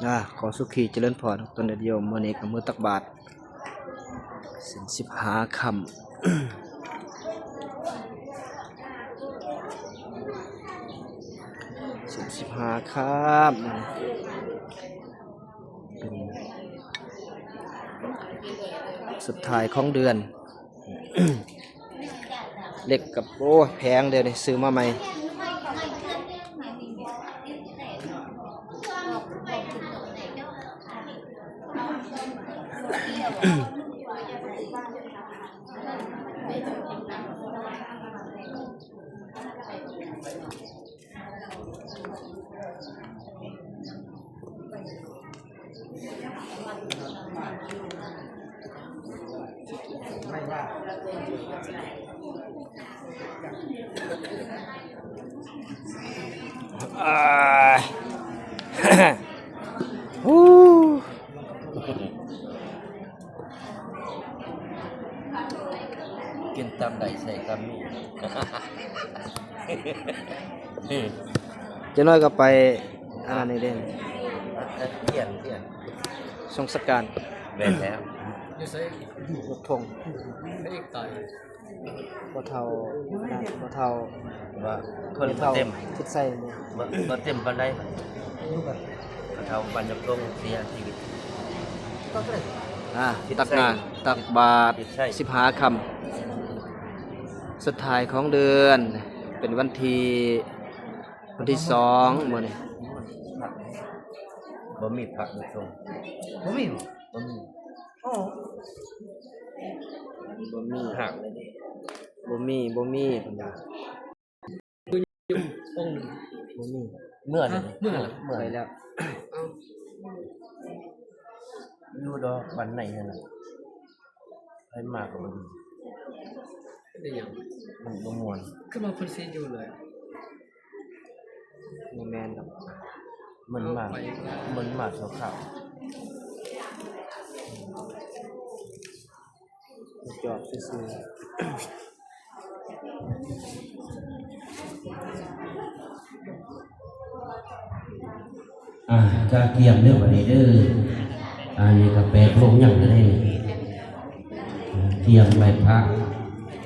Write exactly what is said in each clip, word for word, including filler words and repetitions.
ອ່າ ຂໍສຸຂີຈະເລີນພອນ ເພື່ອນຍາດໂຍມ. ມື້ນີ້ກໍມື້ຕັກບາດສິນສິບຫ້າຄ່ຳ ສິນສິບຫ້າຄ່ຳ ເປັນສຸດທ້າຍຂອງເດືອນ. ເຫຼັກກັບ ໂອ້ ແຜງດຽວນີ້ຊື້ມາໃໝ່. ອ່າ ຮູ້ ກິນຕຳໃດໃສ່ຕຳນັ້ນ. ຈັກໜ້ອຍກໍໄປອັນນັ້ນນີ້ເດ້ ເອີ ປ່ຽນ ປ່ຽນ ຊົງສະການ. ແມ່ນແລ້ວ ຢູ່ໃສ? ຢູ່ທົ່ງ ໃຜອີກຕາຍ? ບໍ່ເຖົ້າ ບໍ່ເຖົ້າ ວ່າຄົນບໍ່ເຕັມ ທິດໄຊນີ້ ບໍ່ ບໍ່ເຕັມປານໃດ. ບໍ່ເຖົ້າບັນຍະພົງເສຍຊີວິດ. ອ່າ ຕັກງານ ຕັກບາດສິບຫ້າຄ່ຳ ສຸດທ້າຍຂອງເດືອນ ເປັນວັນທີ ວັນທີສອງມື້ນີ້. ບໍ່ມີພະມາຊົງ ບໍ່ມີ ບໍ່ມີ. ໂອ້ ບໍ່ມີ ຫາກເລີຍເດ້ ບໍ່ມີ ບໍ່ມີ ເພິ່ນວ່າ ຢູ່ອົງໜຶ່ງ ບໍ່ມີ. ເມື່ອແລ້ວ ຮະ ເມື່ອແລ້ວ ເມື່ອແລ້ວ ໄປແລ້ວ. ເອົ້າ ຢູ່ດອກ ບ້ານໃນຫັ້ນນະ ໃຜມາກໍບໍ່ດີ. ເປັນຫຍັງ? ມັນບໍ່ມ່ວນ. ຄືວ່າເພິ່ນຊິຢູ່ເລີຍ? ບໍ່ແມ່ນດອກ ມັນມາ ເອົາໄປ ມັນມາຊົ່ວຄາວ ຈອດຊື່ໆ. ອ່າ ກະກຽມເດີບັດນີ້ເດີ. ອັນນີ້ກະແປດໂມງຍັງເລີຍ. ກຽມໄຫວ້ພະ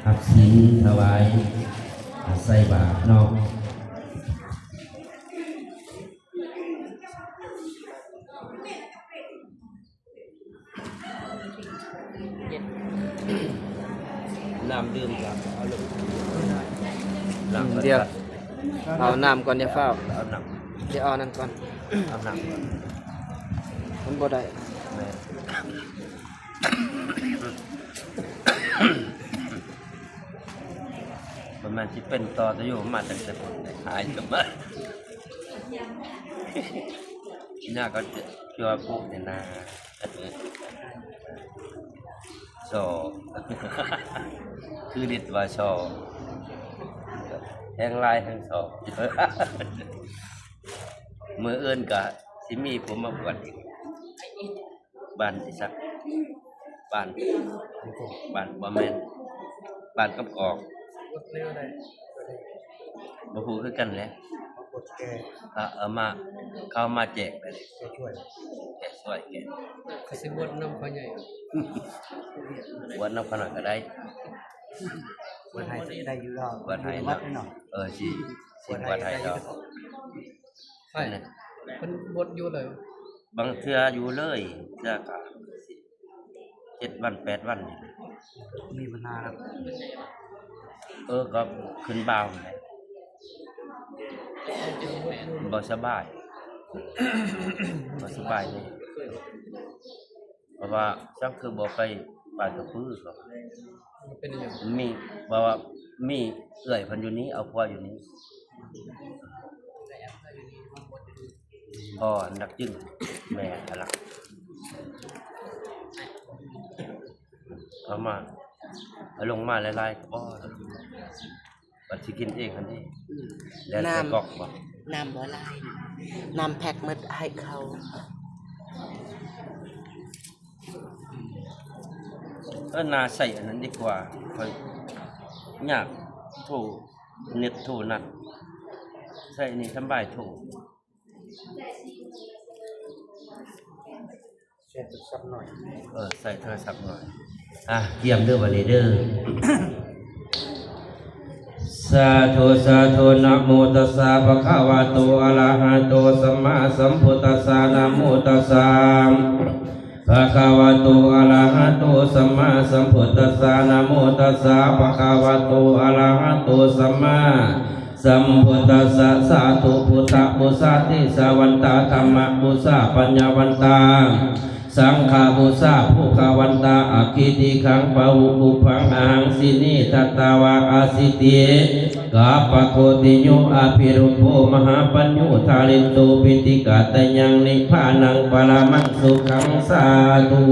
ຮັບສິນ ຖວາຍ ໃສ່ບາດເນາະ. ນ້ຳດື່ມກໍເອົາລົງ ນ້ຳ ດຽວ ເອົານ້ຳກ່ອນ ຢ່າຟ້າວ ເອົານ້ຳ ດຽວເອົານັ້ນກ່ອນ ເອົານ້ຳກ່ອນ ມັນບໍ່ໄດ້ ແມ່ນ ປະມານຊິເປັນຕໍ່ ແຕ່ຢູ່ມາຕັ້ງແຕ່ພຸ້ນ ຫາຍກັບມາ ໜ້າກໍເຈ- ເຈາະປຸນີ້ນາ ສໍ່ ຄືລິດວ່າສໍ່ ແຮງຫຼາຍແຮງສໍ່ ມື້ອື່ນກະຊິມີຜູ້ມາບວດອີກ ບ້ານອີສັກ ບ້ານ ບ້ານ ບໍ່ແມ່ນ ບ້ານກຳກອກ ບໍ່ຮູ້ຄືກັນແຫຼະ ມາບົດແກ່ ເອີ ເອົາມາ ເຂົາມາແຈກໄປເລີຍ ແກ່ຊ່ວຍ ແກ່ຊ່ວຍ ແກ່ ເຂົາຊິບົດນຳພໍ່ໃຫຍ່ ບົດນຳຂ້ານ້ອຍກໍໄດ້ ບົດໃຫ້ໄດ້ຢູ່ດອກ ບົດໃຫ້ເນາະ ເອີ ຊິ ຊິບົດໃຫ້ດອກ ໃຊ່ ເພິ່ນບົດຢູ່ເລີຍ ບາງເທື່ອຢູ່ເລີຍ ເທື່ອກໍເຈັດວັນ ແປດວັນນີ້ ມີບັນຫາແລ້ວ ເອີ ກໍຂຶ້ນບ່າວແຫຼະ ບໍ່ສະບາຍ ບໍ່ສະບາຍເລີຍ ເພາະວ່າຈັກຄືບໍ່ໄປບ້ານກະປື ເປັນຫຍັງ? ມີ ເພາະວ່າມີເອື້ອຍເພິ່ນຢູ່ນີ້ ເອົາຜົວຢູ່ນີ້ ພໍ່ນັກຈຶ່ງ ແມ່ອາລັກ ເອົາມາ ເອົາລົງມາຫຼາຍໆກໍພໍ ບັດຊິກິນເອງຫັ້ນເດ້ ແລ້ວແຕ່ ນ້ຳ ກອກບໍ່ ນ້ຳບໍ່ຫຼາຍ ນ້ຳແພັກໝົດໃຫ້ເຂົາ ເອີ ໜ້າໃຊ້ອັນນັ້ນດີກວ່າ ຂ້ອຍຍາກໂທ ເນັດໂທນັ້ນ ໃຊ້ອັນນີ້ສຳບາຍໂທ. เออ ใส่โทรศัพท์หน่อย อ่ะ เยี่ยมเด้อ บัดนี้เด้อ Sādhu, sādhu. Namo tassa bhagavato arahato sammāsambuddhassa. Namo tassa bhagavato arahato sammāsambuddhassa. Namo tassa bhagavato arahato sammāsambuddhassa. Sādhu. Buddhapūjā, tejavantā dhammapūjā, paññāvantā saṅghapūjā, bhogavantā aggidīghaṃ pāturahu pubbaṃ. Ahaṃ jinī tattā vā āsīti kappakoti, yo abhiruḷho mahāpañño, dhāritvā paṭiggaṇhataṃ nibbānaṃ paramaṃ sukhaṃ. Sādhu,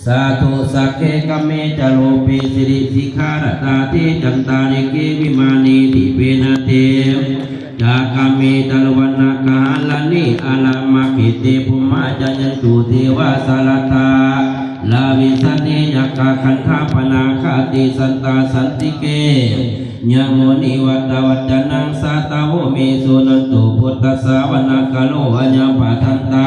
sādhu. Sagge kāme ca rūpe girisikharataṭe cantalikkhe vimāne, dīpe raṭṭhe ca gāme taruvanagahane vane, arāmagahane bhummā cāyantu devā jalathalavisame yakkhagandhabbanāgā, tiṭṭhantā santike yaṃ munivaravacanaṃ sādhavo me suṇantu. Buddhassa vanakkaro ayaṃ bhadantā,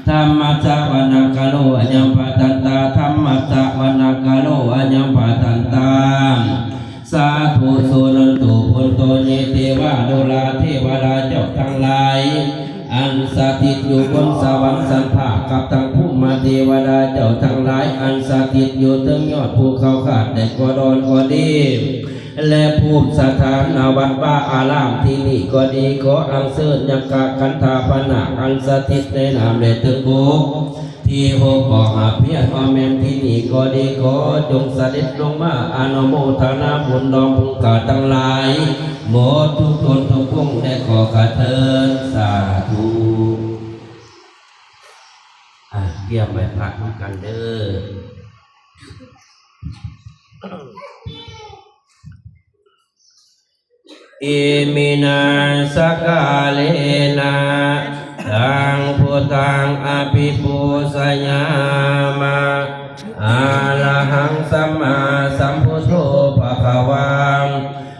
dhammassa vanakkaro ayaṃ bhadantā, saṅghassa vanakkaro ayaṃ bhadantā. Sādhu. Suṇantu bhonto ye devā asurā, ເທວະດາເຈົ້າທັງຫຼາຍ ອັນສະຖິດຢູ່ບົນສະຫວັນຊັ້ນຟ້າ ກັບທັງພູມມະເທວະດາເຈົ້າທັງຫຼາຍ ອັນສະຖິດຢູ່ເທິງຍອດພູເຂົາຄາດ ແລະກໍດອນກໍດີ ແລະພູມສະຖານວັດວາອາຣາມທີ່ນີ້ກໍດີ ຂໍອັນເຊີນຍັກຂະກັນທາພະນາກ ອັນສະຖິດໃນນ້ຳ ແລະເທິງບົກ ທີ່ຫົກ ກໍຫາກພຽງອ້ອມແອ້ມທີ່ນີ້ກໍດີ ຂໍຈົ່ງສະເດັດລົງມາອະນຸໂມທະນາບຸນດອງຜູ້ຂ້າທັງຫຼາຍ ໝົດທຸກຕົນທຸກອົງ ແລະຂໍຂ້າເທີ້ນ. ສາທຸ. ອ່ະ ກຽມໄຫວ້ພະນຳກັນເດີ້. Iminā sakkārena taṃ buddhaṃ abhipūjayāma. Arahaṃ sammāsambuddho bhagavā,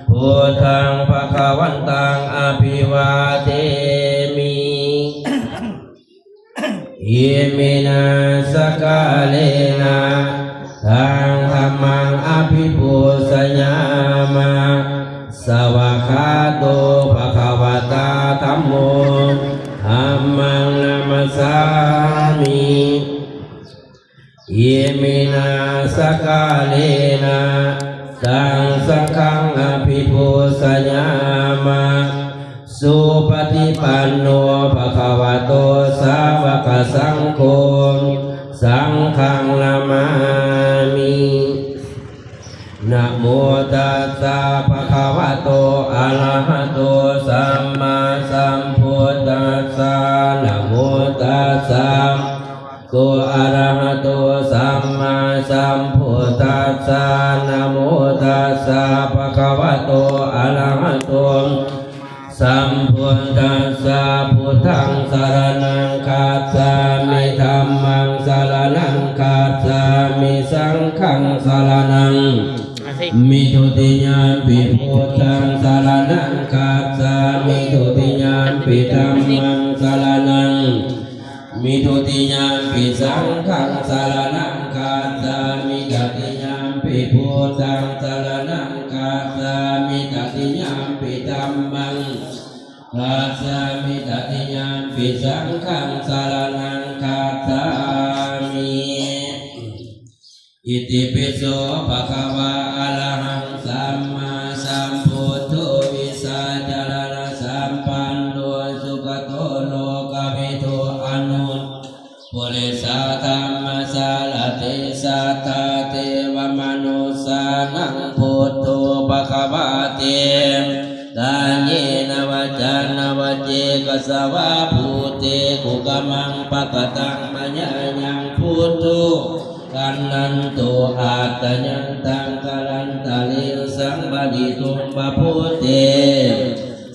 buddhaṃ bhagavantaṃ abhivādemi. Iminā sakkārena taṃ dhammaṃ abhipūjayāma. Svākkhāto bhagavatā dhammo, dhammaṃ namassāmi. Iminā sakkārena taṃ saṅghaṃ abhipūjayāma. Supaṭipanno bhagavato sāvakasaṅgho, saṅghaṃ namāmi. Namo tassa bhagavato arahato sammāsambuddhassa. Namo tassa bhagavato arahato sammāsambuddhassa. Namo tassa bhagavato arahato sambuddhassa. Buddhaṃ saraṇaṃ gacchāmi. Dhammaṃ saraṇaṃ gacchāmi. Saṅghaṃ saraṇaṃ gacchāmi. Dutiyampi buddhaṃ saraṇaṃ gacchāmi. Dutiyampi dhammaṃ saraṇaṃ gacchāmi. Dutiyampi saṅghaṃ saraṇaṃ gacchāmi. Tatiyampi buddhaṃ saraṇaṃ gacchāmi. Tatiyampi dhammaṃ gacchāmi. Tatiyampi saṅghaṃ saraṇaṃ gacchāmi. Itipi so bhagavā arahaṃ sammāsambuddho vijjācaraṇasampanno sugato lokavidū anuttaro purisadammasārathi satthā devamanussānaṃ buddho bhagavāti. Kāyena vācāya va cetasā vā buddhe kukammaṃ pakataṃ mayā yaṃ buddho khandhamāno accayantaṃ kālantare saṃvarituṃ va buddhe.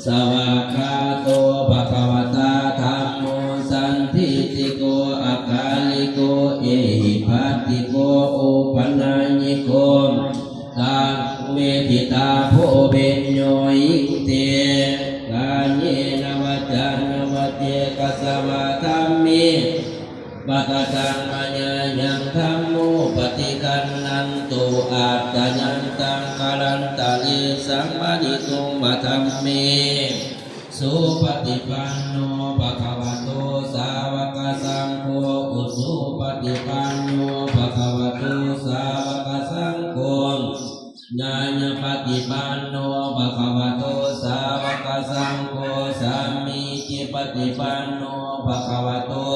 Svākkhāto bhagavatā dhammo sandiṭṭhiko akāliko ehipassiko opanayiko pavattiti. Kāyena vācāya va cetasā vā dhamme pakataṃ mayā yaṃ dhammo paṭiggaṇhatu accayantaṃ kālantare saṃvarituṃ va dhamme. Supaṭipanno bhagavato sāvakasaṅgho, ujupaṭipanno bhagavato sāvakasaṅgho, ñāyapaṭipanno bhagavato sāvakasaṅgho, sāmīcipaṭipanno bhagavato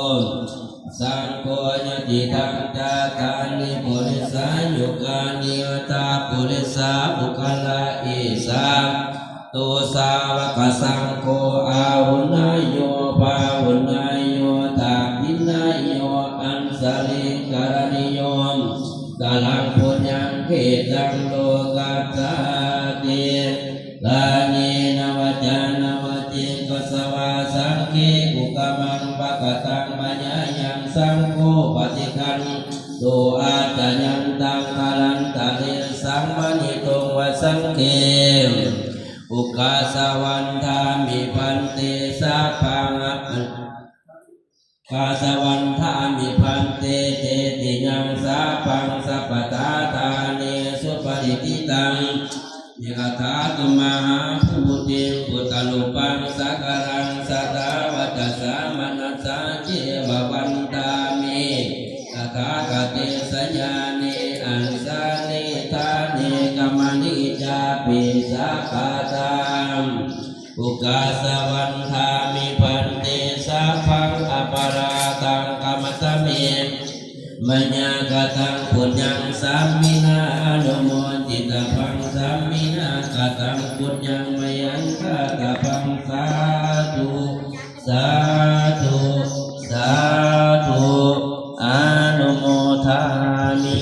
saṅgho, yadidaṃ cattāri purisayugāni aṭṭha purisapuggalā, esa bhagavato sāvakasaṅgho āhuneyyo pāhuneyyo dakkhiṇeyyo añjalikaraṇīyo, saraṃ puññaṃ khetaṃ lokassāti. Kāyena vācāya va cetasā vā saṅghe kukammaṃ pakataṃ mayā yaṃ dhammo paṭiggaṇhatu accayantaṃ kālantare saṃvarituṃ va saṅghe. Ukāsa vandāmi bhante sabbaṃ, ukāsa vandāmi bhante cetiyaṃ sabbaṃ sabbaṭhānāni supatiṭṭhitaṃ. Yatthātu mahābodhiṃ buddharūpaṃ sakalaṃ sadā vacasā manasā ceva vandāmi tathāgate sayane āsane ṭhāne gamane cāpi sabbadā. Ukāsa vandāmi bhante sabbaṃ aparādhaṃ khamatha me. Mayā kataṃ puññaṃ sāminā anumoditabbaṃ, sāminā kataṃ puññaṃ mayhaṃ dātabbaṃ. Sādhu, sādhu, sādhu, anumodāmi.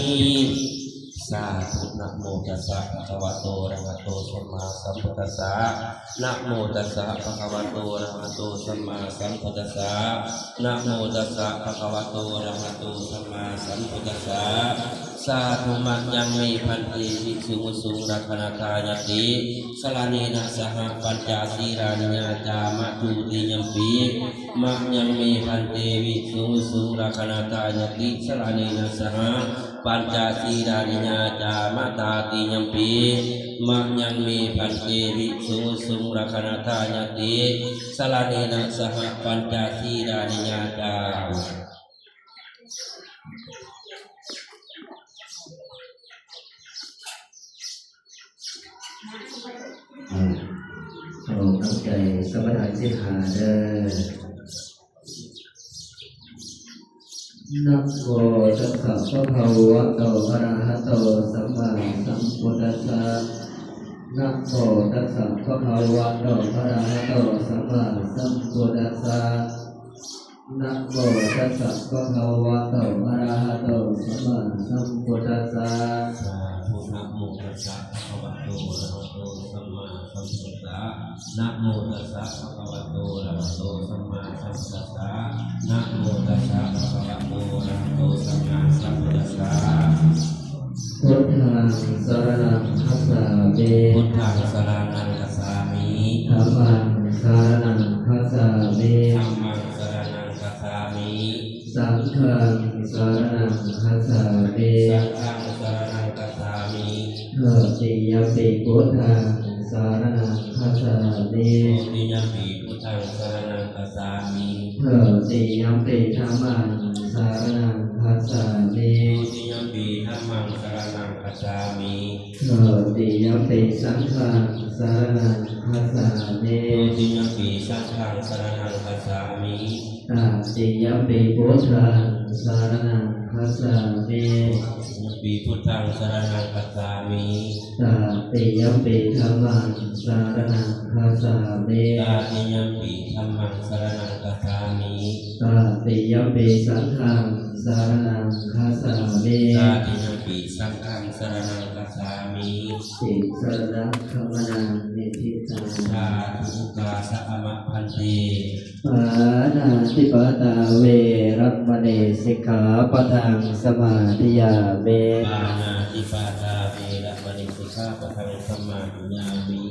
Sādhu. Namo tassa bhagavato arahato sammāsambuddhassa. Namo tassa bhagavato arahato sammāsambuddhassa. Namo tassa bhagavato arahato sammāsambuddhassa. Sādhu. Mayaṃ me bhante visuṃ visuṃ rakkhaṇatthāya tisaraṇena saha pañca sīlāni yācāma. Dutiyampi mayaṃ me bhante visuṃ visuṃ rakkhaṇatthāya tisaraṇena saha pañca sīlāni yācāma. Tatiyampi mayaṃ me bhante visuṃ visuṃ rakkhaṇatthāya tisaraṇena saha pañca sīlāni yācāma. ອ່າ ເຮົາຕັ້ງໃຈສະມາທິອະທິຖານເດີ້. Namo tassa bhagavato arahato sammāsambuddhassa. Namo tassa bhagavato arahato sammāsambuddhassa. Namo tassa bhagavato arahato sammāsambuddhassa. Sādhu. Namo tassa bhagavato arahato sammāsambuddhassa. Namo tassa bhagavato arahato sammāsambuddhassa. Namo tassa bhagavato arahato sammāsambuddhassa. Buddhaṃ saraṇaṃ gacchāmi. Buddhaṃ saraṇaṃ gacchāmi. Dhammaṃ saraṇaṃ gacchāmi. Dhammaṃ saraṇaṃ gacchāmi. Saṅghaṃ saraṇaṃ gacchāmi. Saṅghaṃ saraṇaṃ gacchāmi. Dutiyampi buddhaṃ saraṇaṃ gacchāmi. Dutiyampi buddhaṃ saraṇaṃ gacchāmi. Dutiyampi dhammaṃ saraṇaṃ gacchāmi. Dutiyampi dhammaṃ saraṇaṃ gacchāmi. Dutiyampi saṅghaṃ saraṇaṃ gacchāmi. Dutiyampi saṅghaṃ saraṇaṃ gacchāmi. Tatiyampi buddhaṃ saraṇaṃ gacchāmi. Tatiyampi buddhaṃ saraṇaṃ gacchāmi. Tatiyampi dhammaṃ saraṇaṃ gacchāmi. Tatiyampi dhammaṃ saraṇaṃ gacchāmi. Tatiyampi saṅghaṃ saraṇaṃ gacchāmi. Tatiyampi saṅghaṃ saraṇaṃ gacchāmi. Tisaraṇagamanaṃ niṭṭhitaṃ. Sādhu. Ukāsa āma bhante. Pāṇātipātā veramaṇī sikkhāpadaṃ samādiyāmi. Pāṇātipātā veramaṇī sikkhāpadaṃ samādiyāmi.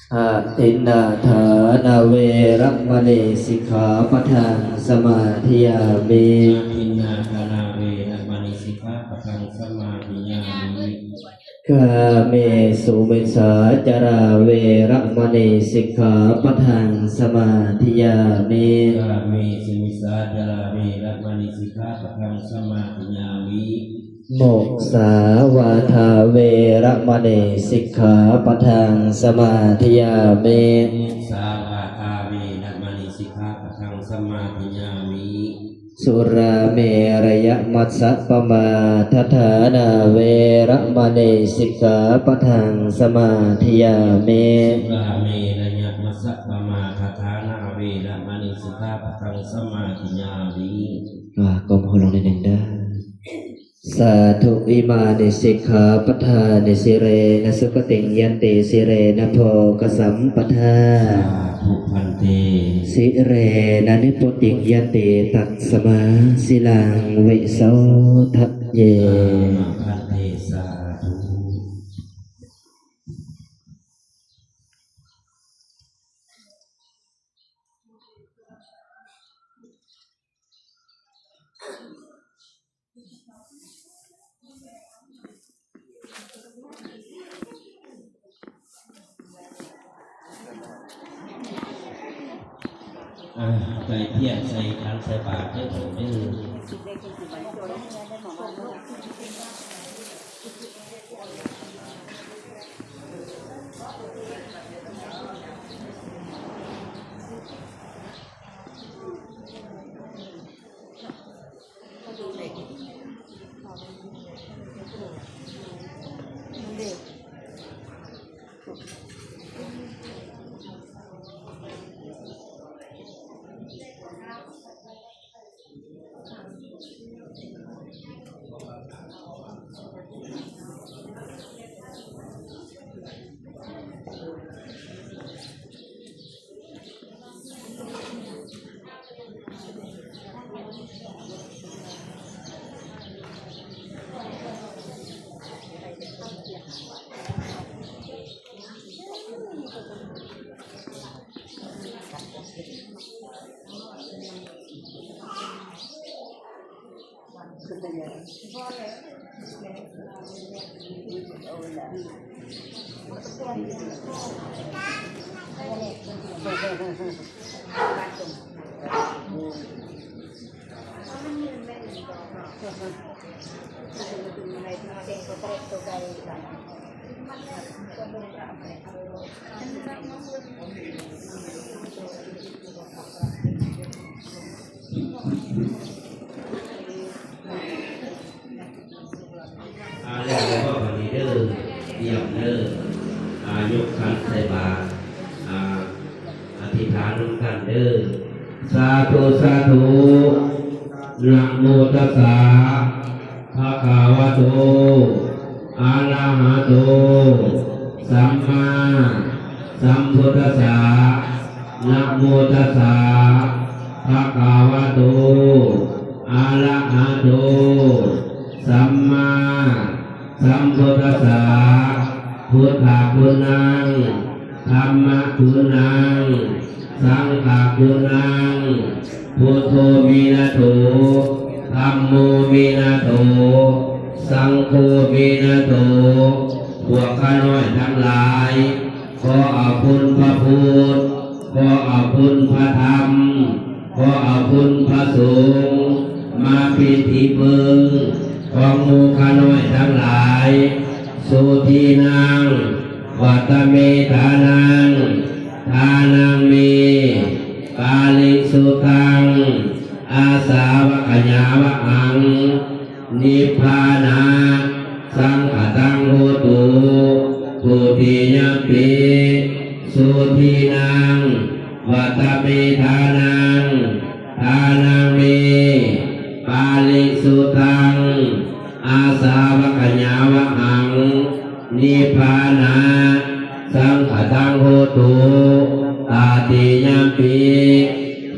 Adinnādānā veramaṇī sikkhāpadaṃ samādiyāmi. Adinnādānā veramaṇī sikkhāpadaṃ samādiyāmi. Kāmesu micchācārā veramaṇī sikkhāpadaṃ samādiyāmi. Kāmesu micchācārā veramaṇī sikkhāpadaṃ samādiyāmi. Musāvādā veramaṇī sikkhāpadaṃ samādiyāmi. Musāvādā veramaṇī sikkhāpadaṃ samādiyāmi. Surāmerayamajjapamādaṭṭhānā veramaṇī sikkhāpadaṃ samādiyāmi. Surāmerayamajjapamādaṭṭhānā veramaṇī sikkhāpadaṃ samādiyāmi. อ่า ก้มหัวลงนิดหนึ่งเด้อ Sādhu. Imāni sikkhāpadāni. Sīlena sugatiṃ yanti, sīlena bhogasampadā. Sādhu bhante. Sīlena nibbutiṃ yanti, tasmā sīlaṃ visodhaye. Āma bhante, sādhu. ອ່າ ໃສ່ພຽງໃສ່ຂັນໃສ່ບາດເດີ ເດີ. ອາ ແລ້ວກໍບັດນີ້ເດີ ຕຽມເດີ ອາ ຍົກຂັນໃສ່ບາດ ອາ ອະທິຖານນຳກັນເດີ. Sādhu sādhu. Namo tassa bhagavato arahato sammāsambuddhassa. Namo tassa bhagavato arahato sammāsambuddhassa. Buddhaguṇaṃ dhammaguṇaṃ saṅghaguṇaṃ. Buddho me nātho, dhammo me nātho, saṅgho me nātho. ພວກຂ້ານ້ອຍທັງຫຼາຍ ຂໍເອົາຄຸນພະພຸດ ຂໍເອົາຄຸນພະທຳ ຂໍເອົາຄຸນພະສົງ ມາເປັນທີ່ເພິ່ງຂອງໝູ່ຂ້ານ້ອຍທັງຫຼາຍ. Sudinnaṃ vata me dānaṃ, dānaṃ me parisuddhaṃ, āsavakkhayāvahaṃ, nibbānasaṅkhātaṃ hotu. Dutiyampi sudinnaṃ vata me dānaṃ, dānaṃ me parisuddhaṃ, āsavakkhayāvahaṃ, nibbānasaṅkhātaṃ hotu. Tatiyampi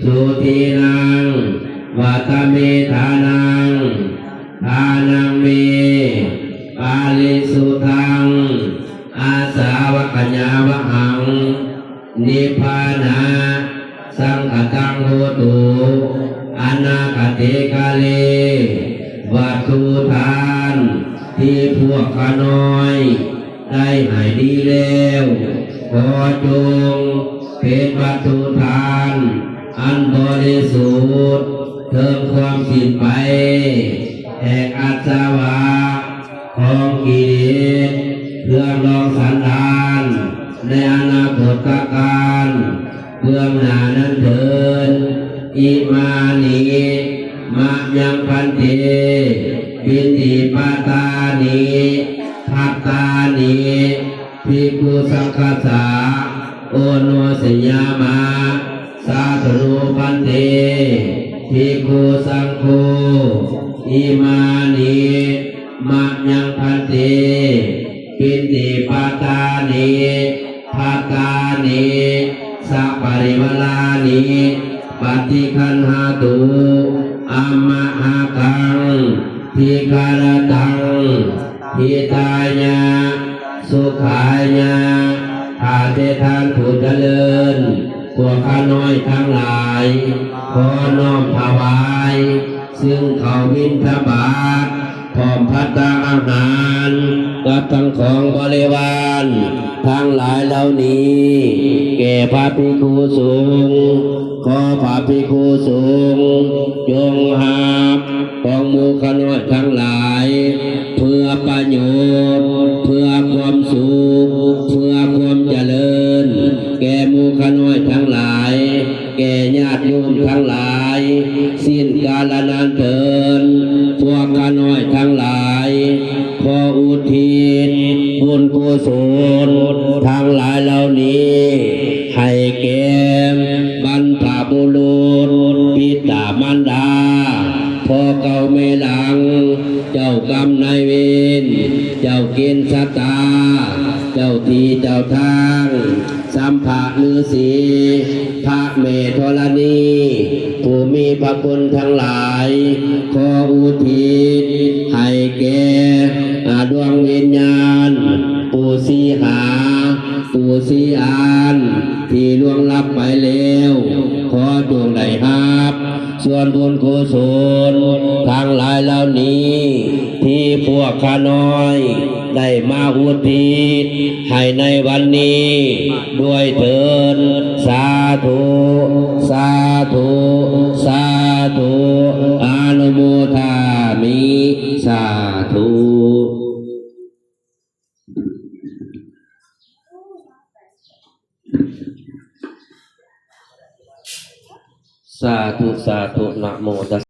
sudinnaṃ vata me dānaṃ, dānaṃ me parisuddhaṃ, āsavakkhayāvahaṃ, nibbānasaṅkhātaṃ hotu anāgate kāle. วัตถุทานที่พวกข้าน้อยได้ให้ดีแล้ว ขอจงเป็นวัตถุทานอันบริสุทธิ์เถิงความสิ้นไปแห่งอาสวะ ของกิเลสเครื่องรองสันดานในอนาคตกาลเบื้องหน้านั้นเถิด Imāni mayaṃ bhante piṇḍapātāni bhattāni bhikkhusaṅghassa oṇojayāma. Sādhu no bhante bhikkhusaṅgho imāni mayaṃ bhante piṇḍapātāni bhattāni saparivārāni paṭiggaṇhātu amhākaṃ dīgharattaṃ hitāya sukhāya. ข้าแต่ท่านผู้เจริญ พวกข้าน้อยทั้งหลาย ขอน้อมถวาย ซึ่งข้าวบิณฑบาต พร้อมภัตตาหาร กับทั้งของบริวารทั้งหลายเหล่านี้ แก่พระภิกขุสงฆ์ ขอพระภิกขุสงฆ์จงรับของหมู่ข้าน้อยทั้งหลาย เพื่อประโยชน์ เพื่อความสุข เพื่อความเจริญ แก่หมู่ข้าน้อยทั้งหลาย แก่ญาติโยมทั้งหลาย สิ้นกาลนานเถิด พวกข้าน้อยทั้งหลาย ขออุทิศบุญกุศลทั้งหลายเหล่านี้ ให้แก่บรรพบุรุษ บิดามารดา พ่อเก่าแม่หลัง เจ้ากรรมนายเวร เจ้าเกณฑ์ชะตา เจ้าที่เจ้าทาง สัมภฤาษี พระแม่ธรณี ผู้มีพระคุณทั้งหลาย ขออุทิศให้แก่ อ่า ดวงวิญญาณ ปู่ศรีหา ปู่ศรีอาน ที่ล่วงลับไปแล้ว ขอจงได้รับ ส่วนบุญกุศลทั้งหลายเหล่านี้ ที่พวกข้าน้อยได้มาอุทิศให้ในวันนี้ด้วยเถิด สาธุ สาธุ สาธุ อนุโมทามิ สาธุ สาธุ สาธุ นะโมตัสสะ